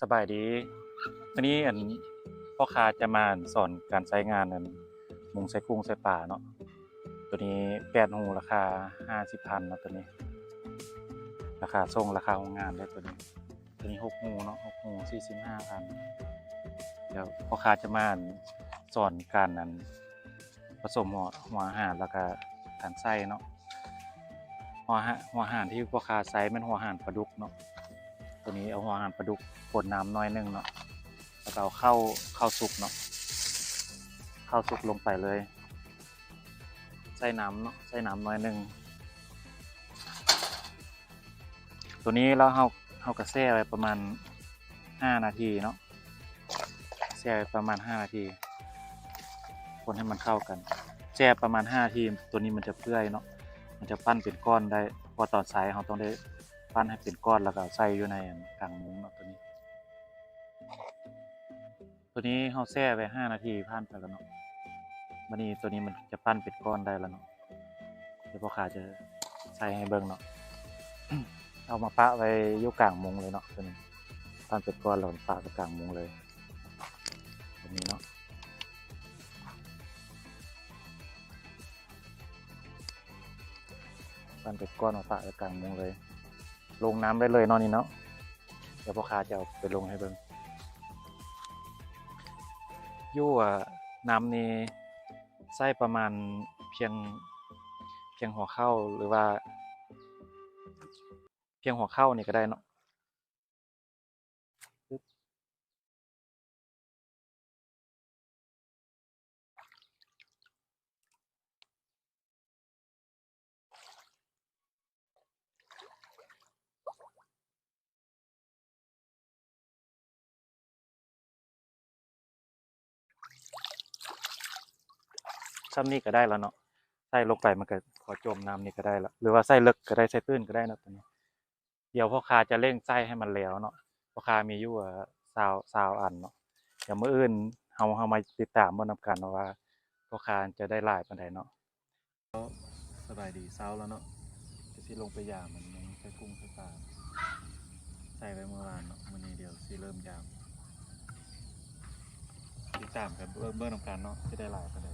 ສະບາຍດີ ມື້ນີ້ອັນ ພໍ່ຄ້າຈະມາສອນການໃຊ້ງານອັນ ມຸງໃສ່ກຸ້ງໃສ່ປາເນາະ. ໂຕນີ້ແປດຮູ ລາຄາຫ້າສິບພັນເນາະ ໂຕນີ້ ລາຄາສົ່ງ ລາຄາໂຮງງານເດ້ໂຕນີ້. ໂຕນີ້ຫົກຮູເນາະ ຫົກຮູສີ່ສິບຫ້າພັນ. ດຽວພໍ່ຄ້າຈະມາສອນການອັນ ປະສົມຫົວ ຫົວອາຫານ ແລ້ວກະການໃສ່ເນາະ. ຫົວອາຫານ ຫົວອາຫານທີ່ພໍ່ຄ້າໃຊ້ແມ່ນຫົວອາຫານປາດຸກເນາະ. ໂຕນີ້ເອົາຫົວອາຫານປາດຸກປົນນ້ຳໜ້ອຍໜຶ່ງເນາະ ແລ້ວກະເອົາເຂົ້າ ເຂົ້າສຸກເນາະ ເຂົ້າສຸກລົງໄປເລີຍ. ໃສ່ນ້ຳເນາະ ໃສ່ນ້ຳໜ້ອຍໜຶ່ງ. ໂຕນີ້ແລ້ວເຮົາ ເຮົາກະແຊ່ໄວ້ປະມານຫ້ານາທີເນາະ ແຊ່ໄວ້ປະມານຫ້ານາທີ ຄົນໃຫ້ມັນເຂົ້າກັນ. ແຊ່ປະມານຫ້ານາທີ ໂຕນີ້ມັນຈະເປື່ອຍເນາະ ມັນຈະປັ້ນເປັນກ້ອນໄດ້ ເພາະວ່າຕອນໃສ່ເຮົາຕ້ອງໄດ້ປັ້ນໃຫ້ເປັນກ້ອນ ແລ້ວກະໃສ່ຢູ່ໃນກາງມຸງເນາະ ໂຕນີ້. ໂຕນີ້ເຮົາແຊ່ໄວ້ຫ້ານາທີຜ່ານໄປແລ້ວເນາະ. ບາດນີ້ໂຕນີ້ມັນຈະປັ້ນເປັນກ້ອນໄດ້ແລ້ວເນາະ. ດຽວພໍ່ຄ້າຈະໃສ່ໃຫ້ເບິ່ງເນາະ. ເອົາມາປະໄວ້ຢູ່ກາງມຸງເລີຍເນາະ ໂຕນີ້ ປັ້ນເປັນກ້ອນແລ້ວປະໄວ້ກາງມຸງເລີຍ ແບບນີ້ເນາະ. ປັ້ນເປັນກ້ອນມາປະໄວ້ກາງມຸງເລີຍ ລົງນ້ຳໄດ້ເລີຍເນາະນີ້ເນາະ. ດຽວພໍ່ຄ້າຈະເອົາໄປລົງໃຫ້ເບິ່ງ. ຢູ່ ອາ ນ້ຳນີ້ໃຊ້ປະມານພຽງ ພຽງຫົວເຂົ້າ ຫຼືວ່າພຽງຫົວເຂົ້ານີ້ກະໄດ້ເນາະ. ຊ່ຳນີ້ກະໄດ້ແລ້ວເນາະ ໃສ່ລົງໄປມັນກະພໍຈົມນ້ຳນີ້ກະໄດ້ລະ ຫຼືວ່າໃສ່ເລິກກະໄດ້ ໃສ່ຕື້ນກະໄດ້ເນາະ ໂຕນີ້. ດຽວພໍ່ຄ້າຈະເລັ່ງໃສ່ໃຫ້ມັນແລ້ວເນາະ. ພໍ່ຄ້າມີຢູ່ ເອີ ຊາວ ຊາວອັນເນາະ. ດຽວມື້ອື່ນເຮົາ ເຮົາມາຕິດຕາມເບິ່ງນຳກັນເນາະວ່າ ພໍ່ຄ້າຈະໄດ້ຫຼາຍປານໃດເນາະ. ສະບາຍດີ ເຊົ້າແລ້ວເນາະ ຈະຊິລົງໄປຢາມມັນ ຍັງໃສ່ກຸ້ງໃສ່ປາ ໃສ່ໄວ້ມື້ວານເນາະ. ມື້ນີ້ດຽວຊິເລີ່ມຢາມ ຕິດຕາມກັນເບິ່ງ ເບິ່ງນຳກັນເນາະ ຊິໄດ້ຫຼາຍປານໃດ.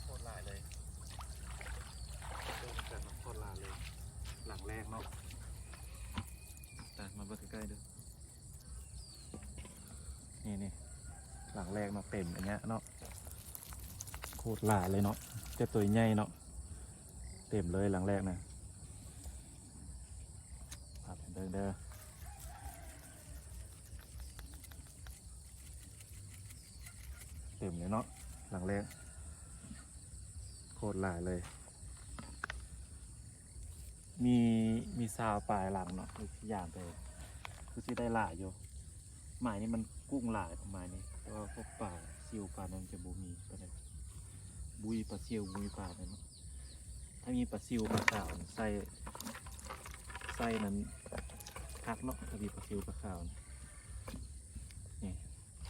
ໂຄດຫຼາຍເລີຍ ໂຄດຫຼາຍເລີຍ ຫຼັງແລກເນາະ. ຕາມມາເບິ່ງໃກ້ໆເດີ້. ນີ້ໆ ຫຼັງແລກເນາະ ເຕັມອັນເນີ້ຍເນາະ ໂຄດຫຼາຍເລີຍເນາະ ແຕ່ໂຕໃຫຍ່ເນາະ ເຕັມເລີຍຫຼັງແລກນະ. ພາໄປເບິ່ງເດີ້ ເຕັມເລີຍເນາະ ຫຼັງແລກ ໂຄດຫຼາຍເລີຍ. ມີ ມີຊາວປາຍຫຼັງເນາະ ທີ່ຢາມໄປ ຄືຊິໄດ້ຫຼາຍຢູ່. ໝາຍນີ້ມັນກຸ້ງຫຼາຍ ປະມານນີ້ ແຕ່ວ່າພວກປາຊິວປານັ້ນຈະບໍ່ມີປານໃດ ບຸ້ຍປາຊິວ ບຸ້ຍປານັ້ນເນາະ. ຖ້າມີປາຊິວປາຂາວໃສ່ ໃສ່ນັ້ນຄັກເນາະ ຖ້າມີປາຊິວປາຂາວ. ນີ້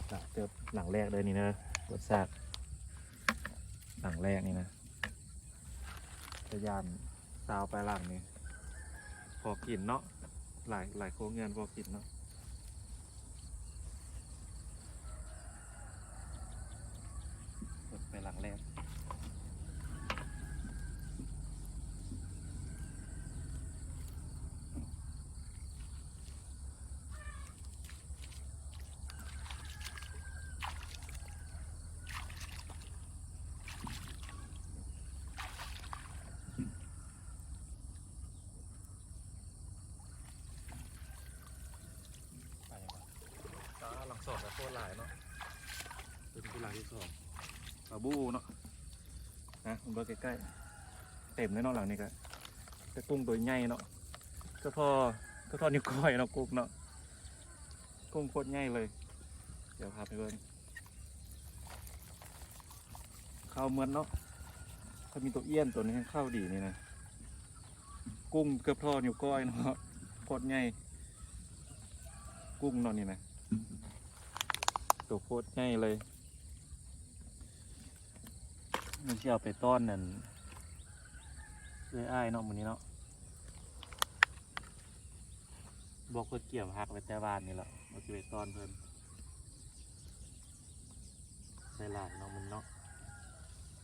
ຫຼາຍເຕີບ ຫຼັງແລກເດີນີ້ເດີ ກວດຊາກ ຫຼັງແລກນີ້ນະ ຈະຢ້ານຊາວປາຍຫຼັງນີ້ ພໍກິນເນາະ ຫຼາຍ ຫຼາຍຄົວເຮືອນພໍກິນເນາະ. ເປີດໄປຫຼັງແລກ. ປາຫຍັງວະ? ປາຫຼັງສອງກະໂຄດຫຼາຍເນາະ. ໂຕນີ້ຄືຫຼັງທີສອງ ປາບູເນາະ. ນະ ເບິ່ງໃກ້ໆ ເຕັມເລີຍເນາະ ຫຼັງນີ້ກະ ແຕ່ກຸ້ງໂຕໃຫຍ່ເນາະ ກະພໍ ກະພໍນິ້ວກ້ອຍເນາະ ກຸ້ງເນາະ ກຸ້ງໂຄດໃຫຍ່ເລີຍ. ດຽວພາໄປເບິ່ງ ເຂົ້າໝົດເນາະ. ຖ້າມີໂຕອ້ຽນໂຕນີ້ເຂົ້າດີນີ້ນະ ກຸ້ງເກືອບທໍ່ນິ້ວກ້ອຍເນາະ ໂຄດໃຫຍ່. ກຸ້ງເນາະນີ້ນະ ໂຕໂຄດໃຫຍ່ເລີຍ. ມັນຊິເອົາໄປຕ້ອນນັ້ນ ເອື້ອຍອ້າຍເນາະ ມື້ນີ້ເນາະ. ບອກເພິ່ນກຽມຮັກໄວ້ແຕ່ວານນີ້ແຫຼະ ວ່າຊິໄປຕ້ອນເພິ່ນ. ໃສ່ຫຼາຍເນາະ ມັນເນາະ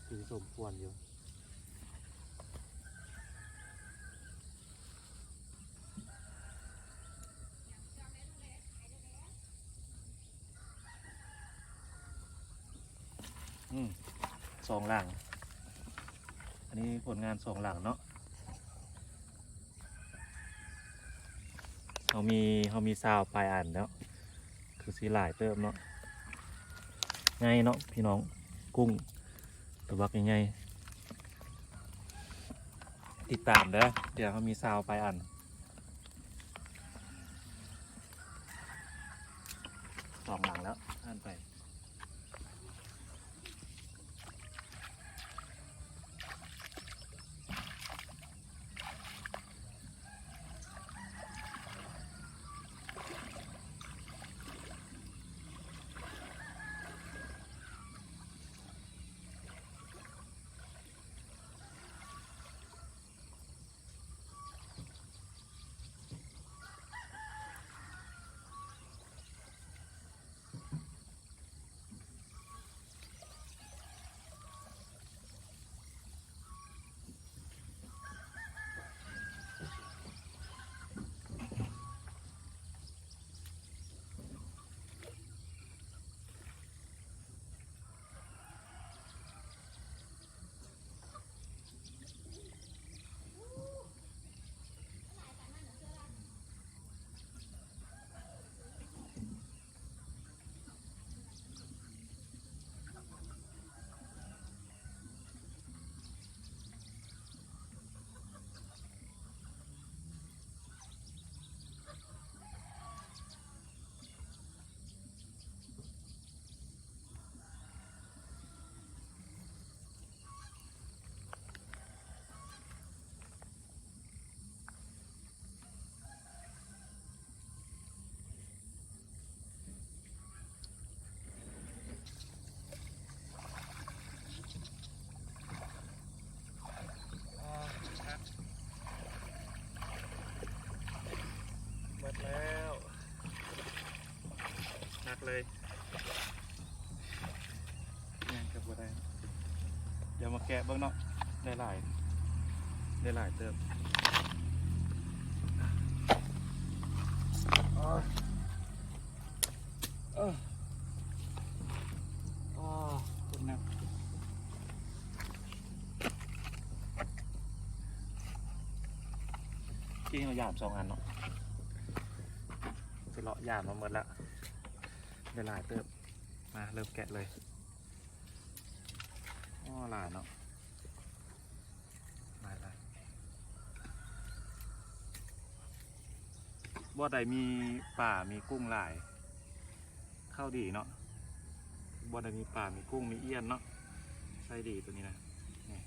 ຄືສົມຄວນຢູ່. ອືມ ສອງຫຼັງ ອັນນີ້ຜົນງານສອງຫຼັງເນາະ. ເຮົາມີ ເຮົາມີຊາວປາຍອັນເນາະ ຄືຊິຫຼາຍເຕີບເນາະ. ໃຫຍ່ເນາະພີ່ນ້ອງ ກຸ້ງຕົວບັກໃຫຍ່ໆ. ຕິດຕາມເດີ ດຽວເຮົາມີຊາວປາຍອັນ. ສອງຫຼັງແລ້ວ ຜ່ານໄປ. ໝົດແລ້ວ ໜັກເລີຍ. ຫຍັງກໍບໍ່ໄດ້ ດຽວມາແກະເບິ່ງເນາະ ໄດ້ຫຼາຍ ໄດ້ຫຼາຍເຕີບ. ໂອ້ຍ ເອີ ໂອ້ ຄົນໜັກ ທີ່ເຮົາຢາມສອງອັນເນາະ ຊິເລາະຢາມມາໝົດແລ້ວ ໄດ້ຫຼາຍເຕີບ. ມາເລີ່ມແກະເລີຍ. ອໍ ຫຼາຍເນາະ ຫຼາຍໆ. ບໍ່ໄດ້ມີປາມີກຸ້ງຫຼາຍ ເຂົ້າດີເນາະ. ບໍ່ໄດ້ມີປາມີກຸ້ງມີອ່ຽນເນາະ ໃຊ້ດີໂຕນີ້ນະ. ນີ້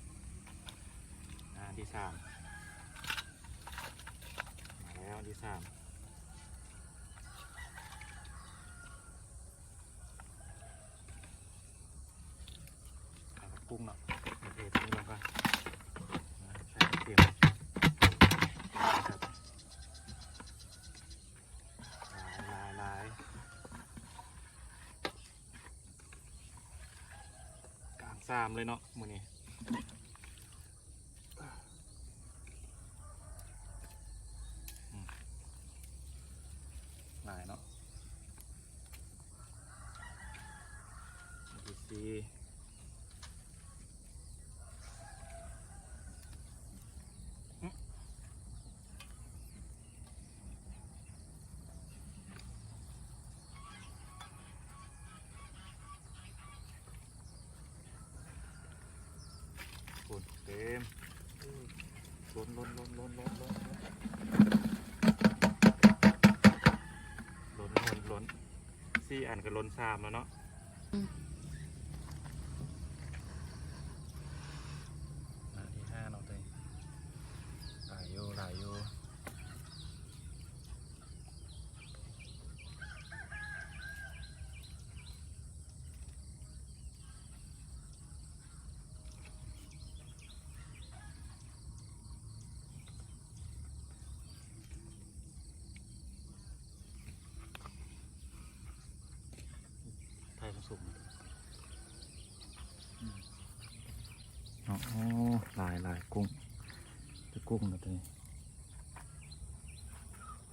ອ່າ ອັນທີສາມ ມາແລ້ວ ອັນທີສາມ. ເອົາກັບກຸ້ງເນາະ ເທຕົວນີ້ລົງກ່ອນ ໃສ່ເຄັມ ຫຼາຍໆ ກາງຊາມເລີຍເນາະ ມື້ນີ້. ອືມ ຫຼາຍເນາະ ອັນທີສີ່. ໂອ້ ເຕັມ ລົ້ນໆໆໆໆ ລົ້ນໆໆໆ ລົ້ນ ສີ່ອັນກໍລົ້ນສາມແລ້ວເນາະ. ອືມ ອັນທີຫ້າເນາະ ເຕັມ ຫຼາຍຢູ່ ຫຼາຍຢູ່. ໃສ່ສົມໆ ອືມ ເນາະ. ໂອ້ ຫຼາຍໆ ກຸ້ງ ເປັນກຸ້ງນະໂຕນີ້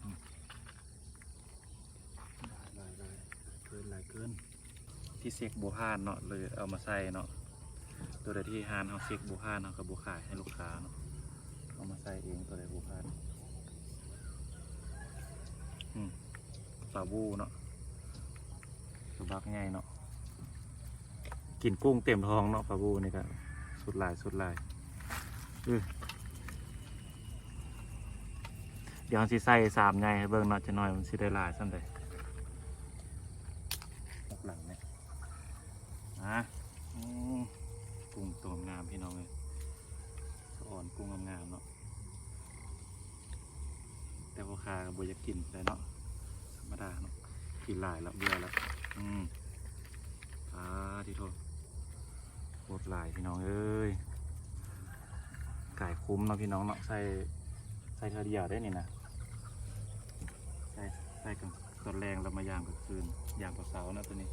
ອືມ ຫຼາຍໆ ຫຼາຍເກີນ ຫຼາຍເກີນ. ທີ່ເຊັກບໍ່ຜ່ານເນາະ ເລີຍເອົາມາໃສ່ເນາະ. ໂຕໃດທີ່ຮ້ານເຮົາເຊັກບໍ່ຜ່ານ ເຮົາກໍບໍ່ຂາຍໃຫ້ລູກຄ້າເນາະ ເອົາມາໃສ່ເອງ ໂຕໃດບໍ່ຜ່ານ. ອືມ ປາບູເນາະ ໂຕບັກໃຫຍ່ເນາະ ກິນກຸ້ງເຕັມທ້ອງເນາະ. ປາບູນີ້ກໍສຸດຫຼາຍ ສຸດຫຼາຍ. ອື ດຽວເຮົາຊິໃສ່ຊາມໃຫຍ່ໃຫ້ເບິ່ງເນາະ ຈັກໜ່ອຍມັນຊິໄດ້ຫຼາຍສ່ຳໃດ. ອອກຫຼັງນີ້ ອາ ອືມ ກຸ້ງໂຕງາມໆ ພີ່ນ້ອງເອີຍ ສະອອນກຸ້ງງາມໆ ເນາະ. ແຕ່ພໍ່ຄ້າກໍບໍ່ຢາກກິນປານໃດເນາະ ທຳມະດາເນາະ ກິນຫຼາຍແລ້ວເບື່ອແລ້ວ. ອືມ ອາ ຕິໂທ ໂຄດຫຼາຍ ພີ່ນ້ອງເອີຍ. ກາຍຄຸ້ມເນາະ ພີ່ນ້ອງເນາະ ໃສ່ ໃສ່ເທື່ອດຽວໄດ້ນີ້ນະ ໃສ່ ໃສ່ກາງ ຕອນແລງແລ້ວມາຢາມກາງຄືນ ຢາມຕອນເຊົ້າເນາະ ໂຕນີ້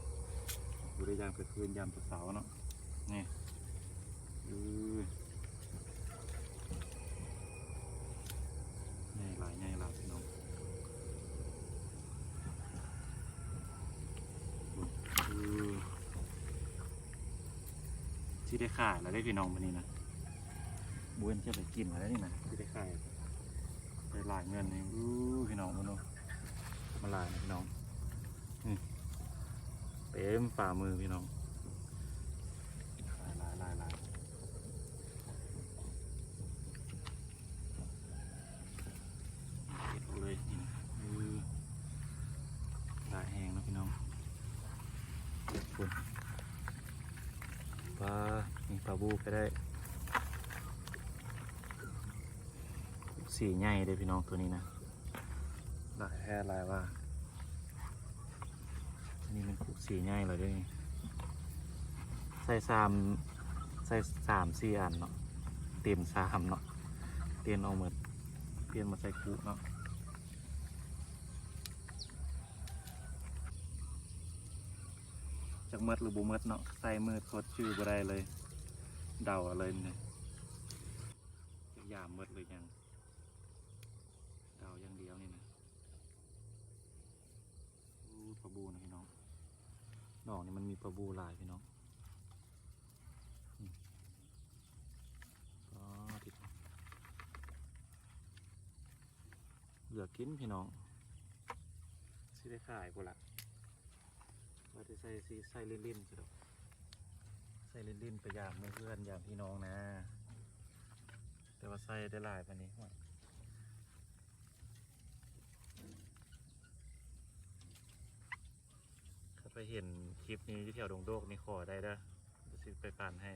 ບໍ່ໄດ້ຢາມກາງຄືນ ຢາມຕອນເຊົ້າເນາະ. ນີ້ ອື ໃຫຍ່ຫຼາຍ ໃຫຍ່ຫຼາຍ ພີ່ນ້ອງ. ອື ຊິໄດ້ຂາຍແລ້ວເດ້ ພີ່ນ້ອງ ມື້ນີ້ນະ ບໍ່ແມ່ນຈະໄດ້ກິນແລ້ວນີ້ນະ ຊິໄດ້ຂາຍ ໄດ້ຫຼາຍເງິນນີ້. ອື ພີ່ນ້ອງເບິ່ງດູ ມາຫຼາຍນະ ພີ່ນ້ອງ. ອື ເຕັມຝ່າມື ພີ່ນ້ອງ ຫຼາຍໆໆໆ ເກັບເອົາເລີຍນີ້ນະ. ອື ຫຼາຍແຮງເນາະ ພີ່ນ້ອງ. ພຸ້ນ ປາ ນີ້ປາບູກໍໄດ້ ສີໃຫຍ່ເດ້ ພີ່ນ້ອງ ໂຕນີ້ນະ ຫຼາຍແທ້ຫຼາຍວ່າ. ອັນນີ້ມັນຄຸກສີໃຫຍ່ແລ້ວເດ້ ໃສ່ສາມ ໃສ່ສາມສີ່ອັນເນາະ ເຕັມຊາມເນາະ ປ່ຽນອອກໝົດ ປ່ຽນມາໃສ່ຄຸເນາະ. ຈັກໝົດຫຼືບໍ່ໝົດເນາະ ໃສ່ມືສົດຈື່ບໍ່ໄດ້ເລີຍ ເດົາເອົາເລີຍນີ້ ຈັກຢາມໝົດຫຼືຍັງ ເດົາຢ່າງດຽວນີ້ນະ. ໂອ້ ປາບູນະ ພີ່ນ້ອງ ໜອງນີ້ມັນມີປາບູຫຼາຍ ພີ່ນ້ອງ. ອືມ ອໍ ເຫຼືອກິນ ພີ່ນ້ອງ ຊິໄດ້ຂາຍພຸ້ນລະ ວ່າຊິໃສ່ ຊິໃສ່ຫຼິ້ນໆ ຊະດອກ ໃສ່ຫຼິ້ນໆ ໄປຢາມເພື່ອນ ຢາມພີ່ນ້ອງນະ ແຕ່ວ່າໃສ່ໄດ້ຫຼາຍປານນີ້ ໂອ້ຍ. ຄັນໃຜເຫັນຄລິບນີ້ຢູ່ແຖວດົງໂດກນີ້ ຂໍໄດ້ເດີ ດຽວຊິໄປປັ່ນໃຫ້.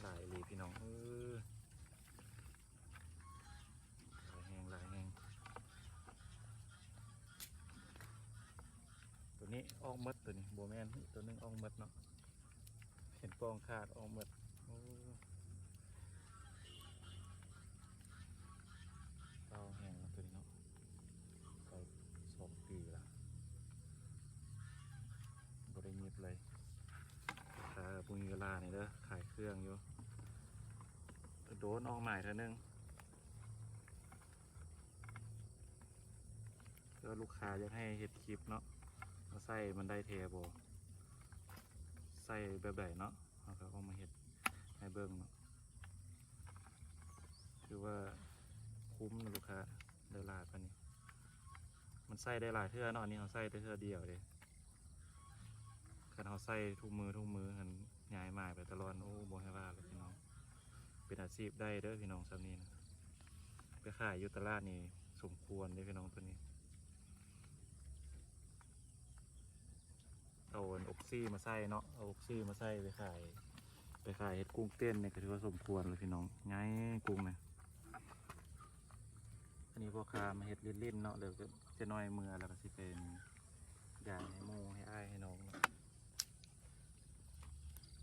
ຫຼາຍອີ່ຫຼີ ພີ່ນ້ອງເອີຍ ຫຼາຍແຮງ ຫຼາຍແຮງ. ໂຕນີ້ອອກໝົດ ໂຕນີ້ບໍ່ແມ່ນ ອີກໂຕໜຶ່ງອອກໝົດເນາະ. ເຫັນປ່ອງຂາດອອກໝົດ. ໂອ້ ເກົ່າແຮງເນາະ ໂຕນີ້ເນາະ ໃສ່ສອງປີລະ ບໍ່ໄດ້ຫຍິບເລີຍ. ຖ້າບໍ່ມີເວລານີ້ເດີ ຂາຍເຄື່ອງຢູ່ ໂດນອອກໝາຍເທື່ອໜຶ່ງ. ແລ້ວລູກຄ້າຢາກໃຫ້ເຮັດຄລິບເນາະ ວ່າໃຊ້ມັນໄດ້ແທ້ບໍ່ ໃຊ້ແບບໃດເນາະ ເຮົາກໍເອົາມາເຮັດໃຫ້ເບິ່ງເນາະ. ຖືວ່າຄຸ້ມນະລູກຄ້າ ໄດ້ຫຼາຍປານນີ້ ມັນໃຊ້ໄດ້ຫຼາຍເທື່ອເນາະ. ອັນນີ້ເຮົາໃຊ້ແຕ່ເທື່ອດຽວເດ້. ຄັນເຮົາໃຊ້ທຸກມື້ທຸກມື້ຫັ້ນ ຍ້າຍໝາຍໄປຕະຫຼອດ ໂອ້ ບໍ່ໃຫ້ວ່າເລີຍພີ່ນ້ອງ. ເປັນອາຊີບໄດ້ເດີພີ່ນ້ອງ ຊ່ຳນີ້ນະ ໄປຂາຍຢູ່ຕະຫຼາດນີ້ສົມຄວນເດ້ພີ່ນ້ອງ. ໂຕນີ້ເອົາອັນອົກຊີມາໃສ່ເນາະ ເອົາອົກຊີມາໃສ່ໄປຂາຍ ໄປຂາຍເຮັດກຸ້ງເຕັ້ນນີ້ກໍຖືວ່າສົມຄວນແລ້ວພີ່ນ້ອງ. ໃຫຍ່ກຸ້ງນະ ອັນນີ້ພໍ່ຄ້າມາເຮັດຫຼິ້ນໆເນາະ ແລ້ວກໍຈະໜ້ອຍເມືອ ແລ້ວກໍຊິເປັນ ຢາຍໃຫ້ໝູ່ໃຫ້ອ້າຍໃຫ້ນ້ອງເນາະ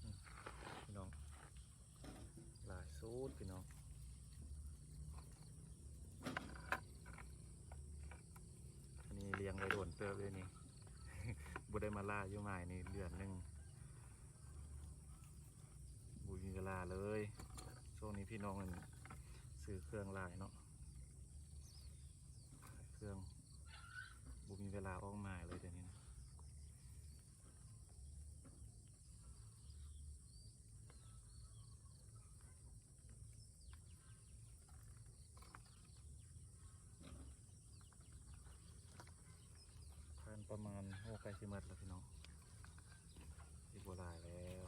ອືມ ພີ່ນ້ອງ. ຫຼາຍສຸດພີ່ນ້ອງ. ອັນນີ້ລ້ຽງໄວ້ດົນເຕີບເລີຍນີ້ ບໍ່ໄ ມາລ່າຢູ່ໝ່າຍນີ້ເດືອນໜຶ່ງ ບໍ່ມີເວລາເລີຍ. ຊ່ວງນີ້ພີ່ນ້ອງນັ້ນຊື້ເຄື່ອງຫຼາຍເນາະ ຂາຍເຄື່ອງ ບໍ່ມີເວລາອອກໝ່າຍເລີຍດຽວນີ້ນະ. ຜ່ານປະມານ ໂອ້ ໃກ້ຊິໝົດແລ້ວພີ່ນ້ອງ ອີກບໍ່ຫຼາຍແລ້ວ.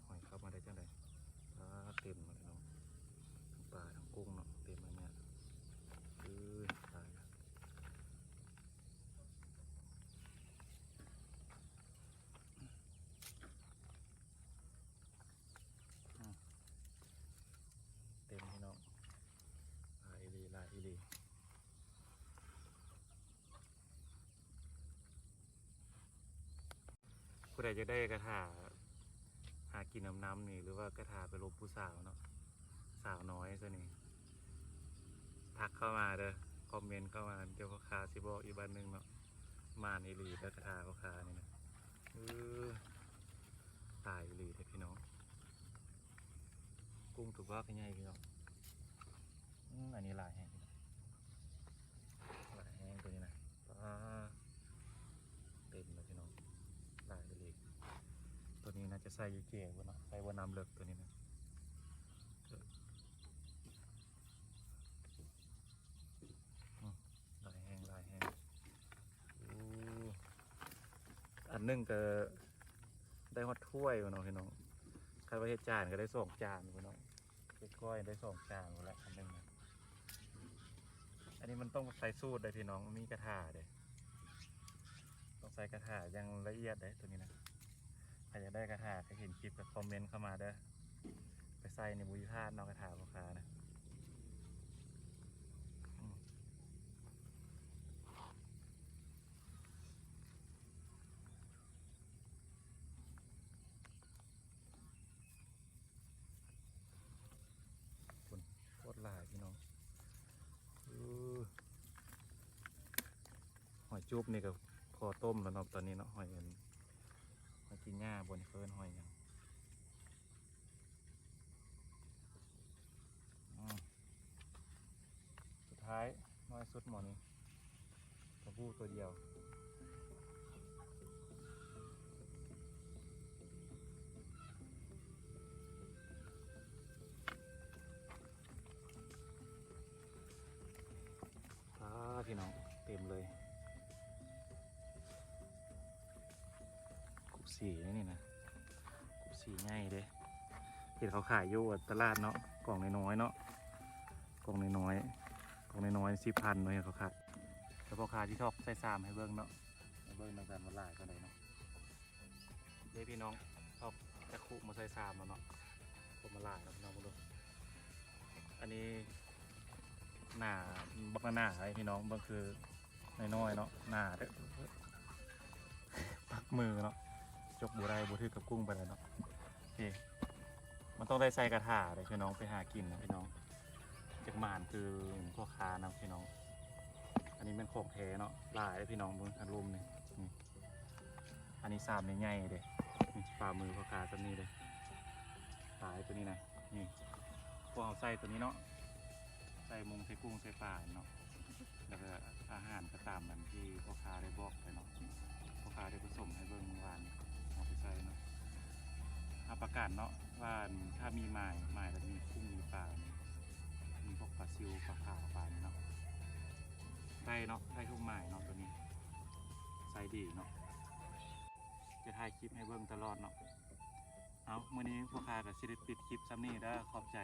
ຫອຍເຂົ້າມາໄດ້ຈັ່ງໃດ? ປາ ເຕັມໝົດເນາະ ທັງປາທັງກຸ້ງເນາະ ເຕັມເລີຍເນຍ. ເອີຍ ຕາຍລະ. ອືມ ເຕັມພີ່ນ້ອງ ຫຼາຍອີ່ຫຼີ ຫຼາຍອີ່ຫຼີ. ຜູ້ໃດຢາກໄດ້ກະຖາຫາກິນນຳໆນີ້ ຫຼືວ່າກະຖາໄປລົມຜູ້ສາວເນາະ ສາວນ້ອຍຊັ້ນນີ້ ທັກເຂົ້າມາເດີ ຄອມເມັນເຂົ້າມາ ດຽວພໍ່ຄ້າຊິບອກອີກບາດໜຶ່ງເນາະ. ໝານອີ່ຫຼີເດີກະຖາພໍ່ຄ້ານີ້ນະ. ເອີ ຫຼາຍອີ່ຫຼີເດ້ພີ່ນ້ອງ ກຸ້ງຕົວບັກໃຫຍ່ພີ່ນ້ອງ. ອືມ ອັນນີ້ຫຼາຍແຮງ ຫຼາຍແຮງຕົວນີ້ນະ. ປາ ເຕັມເລີຍພີ່ນ້ອງ ຫຼາຍອີ່ຫຼີ. ຕົວນີ້ໜ້າຈະໃສ່ຢູ່ເຈບໍ່ເນາະ ໃສ່ບໍ່ນ້ຳເລິກຕົວນີ້ນະ. ອືມ ຫຼາຍແຮງ ຫຼາຍແຮງ. ໂອ້ ອັນໜຶ່ງກະໄດ້ຮອດຖ້ວຍພຸ້ນເນາະພີ່ນ້ອງ. ຄັນວ່າເຮັດຈານກະໄດ້ສອງຈານພຸ້ນເນາະ ເຮັດກ້ອຍໄດ້ສອງຈານພຸ້ນແຫຼະ ອັນໜຶ່ງນະ. ອັນນີ້ມັນຕ້ອງໃສ່ສູດເດ້ພີ່ນ້ອງ ມີກະຖາເດ້ ຕ້ອງໃສ່ກະຖາຢ່າງລະອຽດເດ້ຕົວນີ້ນະ. ໃຜຢາກໄດ້ກະຖາ ໃຜເຫັນຄລິບກະຄອມເມັນເຂົ້າມາເດີ ໄປໃສ່ນີ້ບໍ່ມີພາດເນາະ ກະຖາພໍ່ຄ້ານະ. ອືມ ພຸ້ນ ໂຄດຫຼາຍພີ່ນ້ອງ. ເອີ ຫອຍຈູບນີ້ກະພໍຕົ້ມແລ້ວເນາະ ຕອນນີ້ເນາະ. ຫອຍອັນ ຫອຍກິນຫຍ້າບໍ່ນີ້ ເອີ້ນຫອຍຫຍັງ? ອືມ ສຸດທ້າຍ ນ້ອຍສຸດໝໍນີ້ ກະປູໂຕດຽວ. ປາ ພີ່ນ້ອງ ເຕັມເລີຍ. ກຸບສີນີ້ນະ ກຸບສີໃຫຍ່ເດ້. ເຫັນເຂົາຂາຍຢູ່ຕະຫຼາດເນາະ ກ່ອງນ້ອຍໆເນາະ ກ່ອງນ້ອຍໆ ກ່ອງນ້ອຍໆ ສິບພັນເນາະ ເຫັນເຂົາຂາຍ. ແລ້ວພໍ່ຄ້າຊິຖອກໃສ່ຊາມໃຫ້ເບິ່ງເນາະ ໃຫ້ເບິ່ງນຳກັນວ່າຫຼາຍປານໃດເນາະ. ເດ້ພີ່ນ້ອງ ເອົາຈັກຂຸມາໃສ່ຊາມແລ້ວເນາະ ຄົນມາຫຼາຍເນາະພີ່ນ້ອງ. ເບິ່ງດູ ອັນນີ້ໜາ ບັກໜາໆເດ້ພີ່ນ້ອງ. ເບິ່ງຄືນ້ອຍໆເນາະ ໜາເດີ ປັກມືເນາະ ຈົກບໍ່ໄດ້ ບໍ່ຖືກກັບກຸ້ງປານໃດເນາະ. ໂອເຄ ມັນຕ້ອງໄດ້ໃສ່ກະຖາເດ້ພີ່ນ້ອງ ໄປຫາກິນນະພີ່ນ້ອງ ຈັກໝານຄືພໍ່ຄ້ານະພີ່ນ້ອງ. ອັນນີ້ແມ່ນຂອງແທ້ເນາະ ຫຼາຍເດ້ພີ່ນ້ອງ. ເບິ່ງຄັນລົມນີ້ ນີ້ ອັນນີ້ຊາມໃຫຍ່ໆເດ້ ນີ້ ຝ່າມືພໍ່ຄ້າຊ່ຳນີ້ເດ້. ຫຼາຍຕົວນີ້ນະ ນີ້ ພວກເຮົາໃສ່ຕົວນີ້ເນາະ ໃສ່ມົງໃສ່ກຸ້ງໃສ່ປາເນາະ ແລ້ວກະອາຫານກະຕາມອັນທີ່ພໍ່ຄ້າໄດ້ບອກໄປເນາະ. ພໍ່ຄ້າໄດ້ປະສົມໃຫ້ເບິ່ງມື້ວານນີ້ ເອົາໄປໃສ່ເນາະ. ຮັບປະກັນເນາະວ່າ ຖ້າມີໝາຍ ໝາຍແລ້ວມີກຸ້ງມີປານີ້ ມີພວກປາຊິວ ປາຂາວ ປານີ້ເນາະ ໄດ້ເນາະ ໄດ້ທຸກໝາຍເນາະ. ຕົວນີ້ໃຊ້ດີເນາະ ຈະຖ່າຍຄລິບໃຫ້ເບິ່ງຕະຫຼອດເນາະ. ເອົາ ມື້ນີ້ພວກຂ້າກະຊິໄດ້ປິດຄລິບຊ່ຳນີ້ເດີ ຂອບໃຈ.